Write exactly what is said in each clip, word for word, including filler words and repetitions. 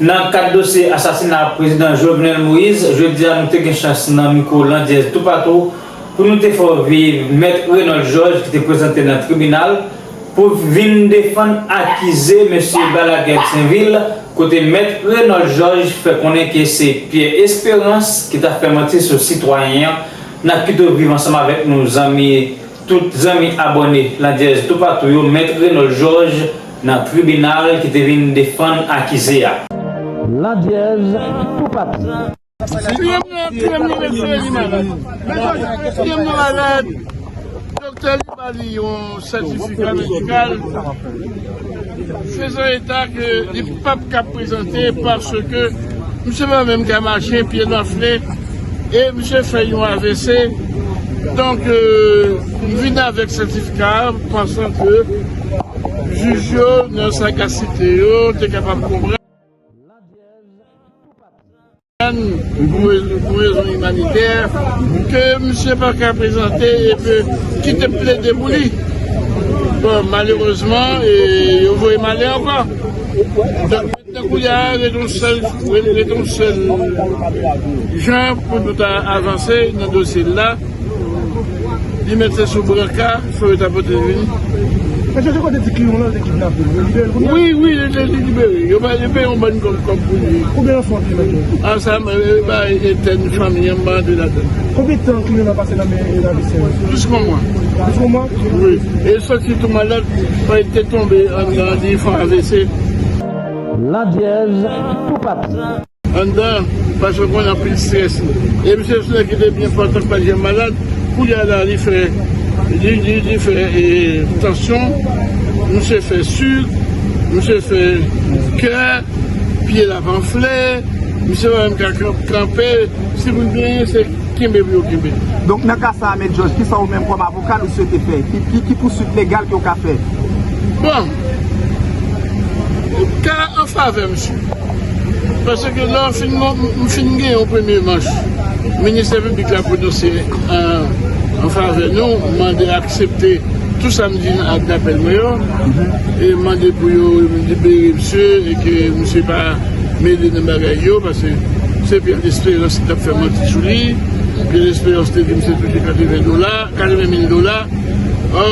Nan kad dosye asasina prezidan Jovenel Moïse, jodi a nou te gen chans nan mikwo Landyèz Toupatou pou nou te fè w viv Mèt Renold Georges ki te prezante nan tribinal pou vin defann akize mesye Balaguer Sainvil, kote Mèt Renold Georges fè konnen ke se Pierre Espérance ki t ap fè manti sou sitwayen an. N ap kite w viv ansanm avèk nou, zanmi, tout zanmi abòne Landyèz Toupatou yo, Mèt Renold Georges nan tribinal ki te vin defann akize a. Landyèz Toupatou. Kriye m nan, kriye m nan, mesye, li malad. Mesye, kriye m nan malad. Doktè li ba li yon sètifika medikal, fezan eta ke li p ap ka prezante paske misye pa menm ka mache, pye l anfle, e misye fè yon A V C. Donk, euh, m vin avèk sètifika a, pansan ke jij yo, nan sagasite yo, te kapab konprann. Pou rezon, pou rezon imanitè, ke misye pa ka prezante epi ki te plede pou li. Bon, malerezman, e, yo voye m ale ankò. Donk, mentnan kounye a, ret yon sèl, ret yon sèl jan pou nou ta avanse nan dosye l la. Li mèt se sou branka, fò yo ta pote l vini. Mesye Joko te di kliyan w lan te kidnape l, yo libere l kounye a? Wi, wi, li te libere. Yo ba, yo peye yon bann kòb, kòb pou li. Konbyen lansman kliyan w te? A, sa, mwen, e, ba, entèn fanmi an, m pa rantre ladan. Konbyen tan kliyan w lan pase nan men, e, nan men lavisyen yo? Plis ke yon mwa. Plis ke yon mwa? Wi. E sòti tou malad, fò li te tonbe anndan, li fè yon A V C. Landyèz Toupatou. Anndan, paske konn anpil estrès. E misye se yon nèg ki te byen fò, tank pa t janm malad. Kounye a la, li fè, li, li, li fè, e, tansyon, misye fè sik, misye fè kè, pye l ap anfle, misye pa menm ka kan-, kanpe, si moun byen, se kenbe pou yo kenbe. Donk, nan ka sa a, Mèt Georges, kisa ou menm kòm avoka ou swete fè? Ki, ki, ki pouswit legal ke w ka fè? Bon, ka an favè misye. Paske lè w fin, m fin gen yon premye manch, ministè piblik la pwononse an, an favè nou, mande aksepte tout sa m di nan ak dapèl mwen yo, e mande pou yo libere misye, e ke misye pa mele nan bagay yo, paske se Pierre Espérance ki t ap fè manti sou li. Pierre Espérance te di misye touche katreven dola, katreven mil dola. Ò,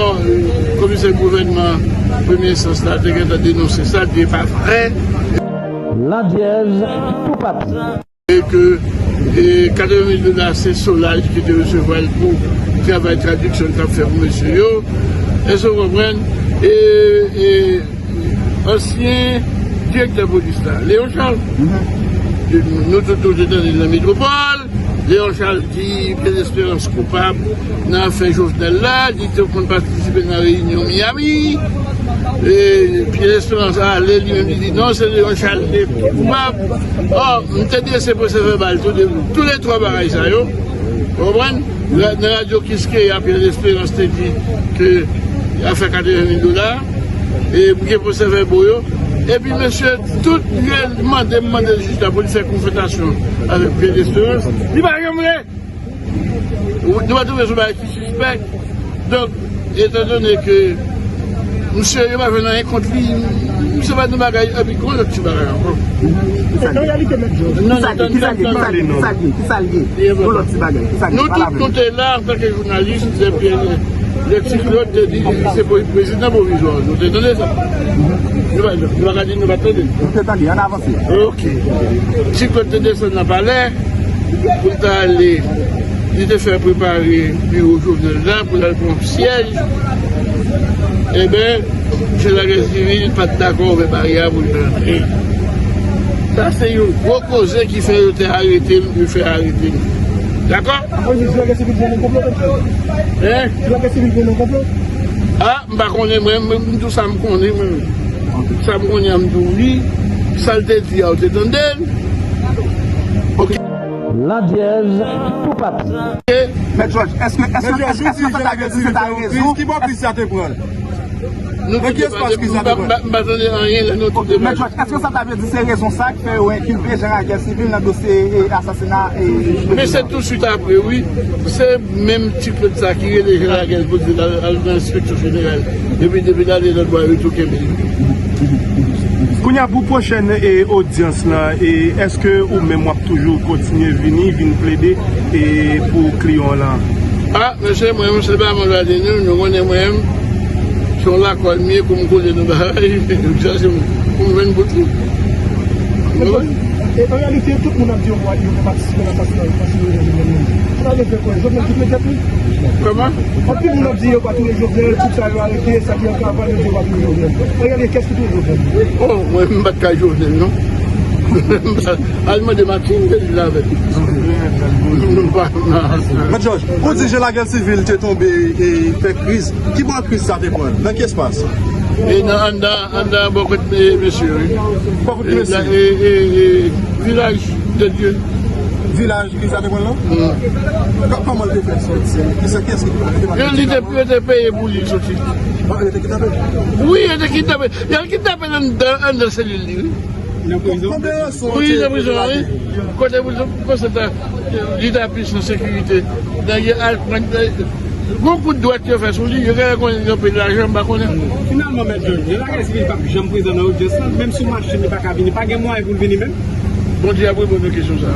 komisè gouvènman premye enstans la te gentan denonse sa, di e pa vrè. Landyèz Toupatou. E ke, e, katreven mil dola se Solaj ki te resevwa l pou travay tradiksyon l t ap fè pou mesye yo. Èske w konprann? E, e, ansyen direktè polis la, Léon Charles. Nou tout nou te tande l nan Metwopòl. Léon Charles di Pierre Espérance koupab nan afè Jovenel la, li te konn patisipe nan reyinyon Miami. E Pierre Espérance ale, li menm li di non, se Léon Charles ki koupab. Ò, m te drese pwosè vèbal tou de, tou le twa bagay sa yo. Ou konprann? Nan radyo Kiskeya, Pierre Espérance te di ke afè katreven mil dola, e pou gen pwosè vèbo yo. Epi mesye, tout yo mande, mande jij la pou li fè konfwontasyon avèk Pierre Espérance. Li pa janm vle. Ou, nou pa twouve se yon bagay ki sispèk? Donk, etandone ke misye yo pa jwenn anyen kont li, misye pa nan bagay, epi gon lòt ti bagay ankò. An reyalite, Mèt Georges, non, kisa l ye? Kisa l ye? Kisa l ye? Kisa l ye? Gon lòt ti bagay. Kisa l ye? Nou tout nou te la antanke jounalis, epi lè Ti Klod te di se prezidan pwovizwa, nou te tande sa. Nou pa, nou pa ka di nou pa t tande. Nou te tande, ann avanse. Ok. Ti Klod te desann nan palè. Pou l ta ale, li te fè prepare biwo Jovenel la pou l al pran syèj. Enben, se lagè sivil pa t dakò ouvè baryè a pou l rantre. Sa se yon gwo koze ki fè yo te arete l, yo fè arete l. Dakò? Akoz se lagè sivil gen nan konplo, menm? Hein? Se lagè sivil gen nan konplo? Ah, m pa konnen, mwen, mwen, m di w sa m konnen, mwen. Sa m konnen an, m di w wi. Sa l te di a, ou te tande l. Ok. Landyèz Toupatou. Mèt Georges, èske, èske, èske, èske sa ta vle di se ta rezon? Ki bò kriz sa te pran l? Nan ki espas kriz sa te pran l? M pa tande anyen lè nou tout te pale. Mèt Georges, èske sa ta vle di se rezon sa k fè yo enkilpe jan lagè sivil nan dosye, e, asasina, e, men se tousuit apre, wi. Se menm ti pèp sa ki rele jan lagè l pou di l al, al nan enspeksyon jeneral. Epi depi l ale lòt bò a, yo tou kenbe l. Kounye a, pou pwochèn e odyans lan, e èske ou menm w ap toujou kontinye vini, vin plede e pou kliyan w lan? A, mesye, mwen menm, se pa mwen gade nou, nou konnen mwen menm, se yon lakòl m ye, kou m koule nan bagay, m chache pou m jwenn bout li. E an reyalite, tout moun ap di yo pa, yo pa patisipe nan asasina, asasina Jovenel menm. Sa vle fè kwè Jovenel ki touye tèt li? Kòman? Anpil moun ap di yo pa touye Jovenel, tout sa yo arete, sa ki an kavaj, yo di yo pa touye Jovenel. An reyalite, kiyès ki touye Jovenel? Oh, mwen, m pa t ka Jovenel, non. Al mande Martine, ke li la avèk. Mèt Jòj, ou di jan lagè sivil te tonbe e fè kriz. Ki bò kriz sa te pran? Nan ki espas? E nan, anndan, anndan bò kot, e, mesye, wi. Bò kot mesye? E, e, e, Vilaj de Dye. Vilaj ki sa te pran lan? Kò- Kòman l te fè soti? Kisa, kiyès ki te pran? Yo, li te, yo te peye pou li soti. Bon, yo te kidnape? Wi, yo te kidnape. Yo kidnape l anndan, anndan selil li, wi. Nan prizon? Konbyen ranson? Wi, nan prizon, wi. Kote prizon, kote sa, li ta plis an sekirite. Nèg yo al pran, gon kout dwèt yo fè sou li, yo genlè konnen li gen anpil lajan, m pa konnen. Finalman, Mèt Jòj, jan lagè sivil p ap janm prezan nan odyans lan, menm sou machin li pa ka vini, pa gen mwayen pou l vini menm? Bondye ap reponn nou kesyon sa a.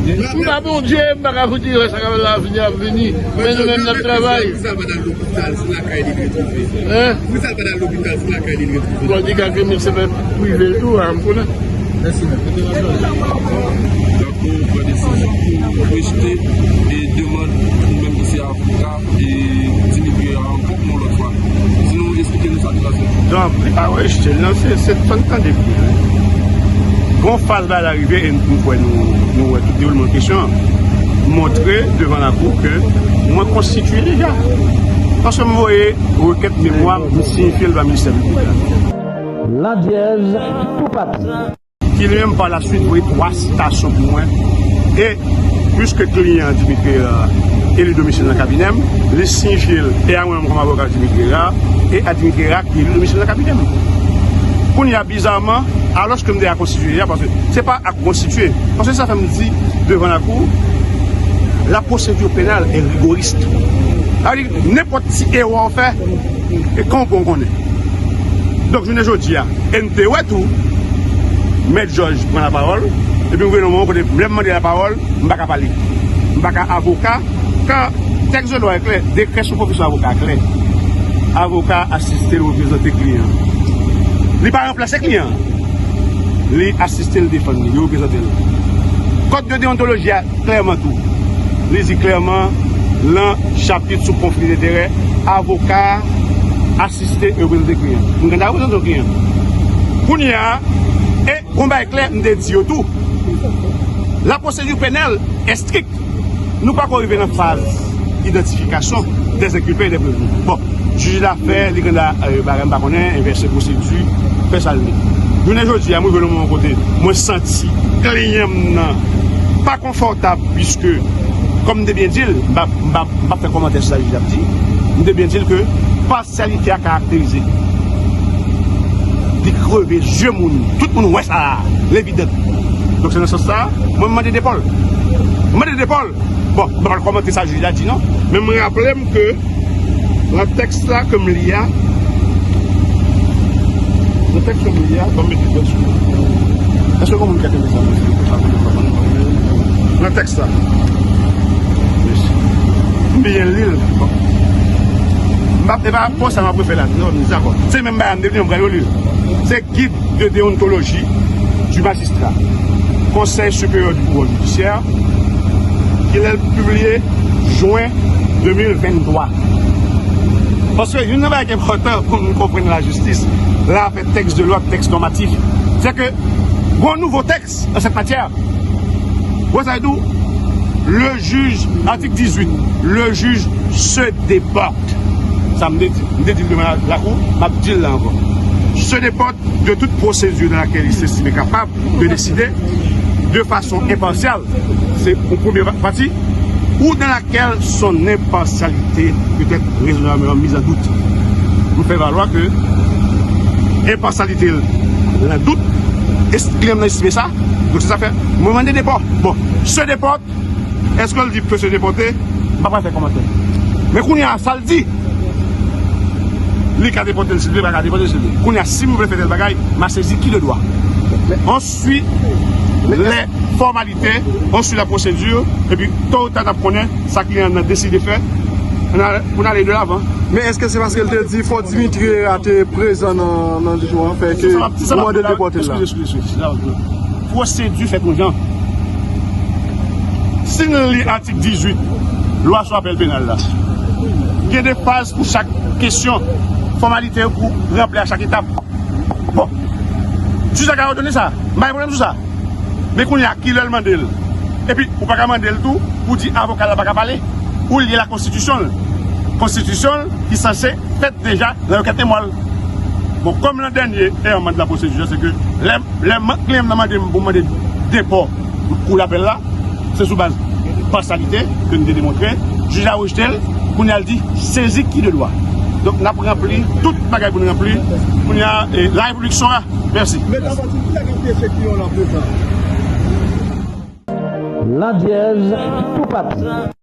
M pa Bondye, m pa ka fout di sa k ap vini ap vini, men nou menm n ap travay. Pou sa l pa t al lopital, se lakay li l retwouve. Hein? Pou sa l pa t al lopital, se lakay li l retwouve. Bon, li ka gen se fè prive l tou, a, m konnen. Mèsi, mèt. Donk, nou pran desizyon pou rejte e demann nou menm ki se avoka e Dimitri a ankò pou yon lòt fwa. Si nou eksplike nou sa ki pase. Donk, li pa rejte l, non, se, se tann tande pou li. Gon faz bagay la rive e nou kwè nou, nou wè tout dewoulman kesyon an. Montre devan lakou ke mwen konstitye deja. Paske m voye rekèt memwa, m siyifye l ba ministè piblik la. Landyèz toupatou. Ki li menm pa la swit voye twa sitasyon pou mwen. E, piske kliyan Dimitri a, e li domisil nan kabinè m, li siyifye l e a mwen menm kòm avoka Dimitri a, e a Dimitri a ki li domisil nan kabinè m. Kounye a, bizaman, alòske m deja konstitye deja, paske se pa ak konstitye, paske sa fè m di devan lakou, la procédure pénale est rigoriste. Sa vle di, nenpòt ti erè w fè, e kan w pran w konnen. Donk, jounen jodi a, e n te wè tou, Mèt Jòj pran lapawòl, epi m rive nan moman kote, lè m mande lapawòl, m pa ka pale. M pa ka avoka, kan tèks de lwa a klè, dekrè sou pwofesyon avoka a klè. Avoka a asiste l reprezante kliyan an. Li pa ranplase kliyan an. Li asiste l defann li, li reprezante l. Kòd de deontoloji a klèman tou. Li di klèman, lan chapit sou konfli denterè, avoka a asiste e reprezante kliyan. M gentan reprezante yon kliyan. Kounye a, e gon bagay klè, m te di yo tou. La procédure pénale est stricte. Nou pako rive nan faz idantifikasyon dèzenkipe e dèprevni. Bon, jij la fè, li gentan, e, bagay m pa konnen, envèse pwosedi, fè sa l vle. Jounen jodi a, mwen rive nan moman kote mwen santi kliyan m nan pa konfòtab, piske, kòm m te byen di l, m pa, m pa, m pa fè kòmantè sou sa jij la ap di, m te byen di l ke pasyalite a karakterize. Li kreve zye moun, tout moun wè sa, levidan. Donk, se nan sans sa, mwen, m mande depo l. M mande depo l. Bon, m pa pral kòmante sa jij la di non, men m raple m ke nan tèks la ke m li a, nan tèks ke m li a, ban m mete dwèt sou li. Èske gen moun ki ap tande sa? Nan tèks la. M byen li l. Bon. M pa, e pa konsa m ap refè la. Non, m dakò. Se menm bagay m te di, m pral reli l. Se Guide de déontologie du magistrat, Conseil supérieur du pouvoir judiciaire, ki lè l pibliye jen de mil venntwa. Paske youn nan bagay ki enpòtan pou nou konprann lajistis, lè afè tèks de lòd, tèks nòmatif, se ke gon nouvo tèks an sèt matyè. Wè sa yo di w, le juge, atik dizuit, le juge se déporte. Sa m te di, m te di l devan lakou, m ap di l la ankò. Se déporte de toute procédure dans laquelle il s'estime capable de décider de façon impartiale. Se yon premye pati, ou dans laquelle son impartialité peut être raisonnablement mise en doute. M fè valwa ke enparsyalite l an dout, e kliyan m nan estime sa, donk se sa fè mwen mande depo. Bon, se déporte, èske l di ke se depòte? M pa pral fè kòmantè. Men kounye a, sa l di, Li ka depòte l si l vle, pa ka depòte l si l vle. Kounye a, si nou vle fè tèl bagay, m a sezi qui de droit. On suit les formalités, on suit la procédure, epi to ou ta n ap konnen sa kliyan an deside fè pou n ale de lavan. Men èske se paske l te di fò Dimitri Herrera te prezan nan, nan jou an fè ke ou mande depòte l la? Pwosedi fèt yon jan. Si n li atik dizuit lwa sou apèl penal la, gen de faz pou chak kesyon, fòmalite pou ranpli a chak etap. Bon, jij la ka òdone sa, m pa gen pwoblèm sou sa. Men kounye a, kilè l mande l? Epi, ou pa ka mande l tou pou di avoka l la pa ka pale. Ou lye la konstitisyon l. Konstitisyon l ki sanse fèt deja nan rekèt memwa l. Bon, kòm nan dènye èman de la pwosedi, se ke lè, lè kliyan m nan mande m pou m mande depò kou lapèl la, se sou baz pasyalite ke n te demontre. Jij la rejte l, kounye a l di sezi qui de droit. Donk, n ap ranpli tout bagay pou n ranpli. Kounye a, e, la République saura. Mèsi. Landyèz toupatou.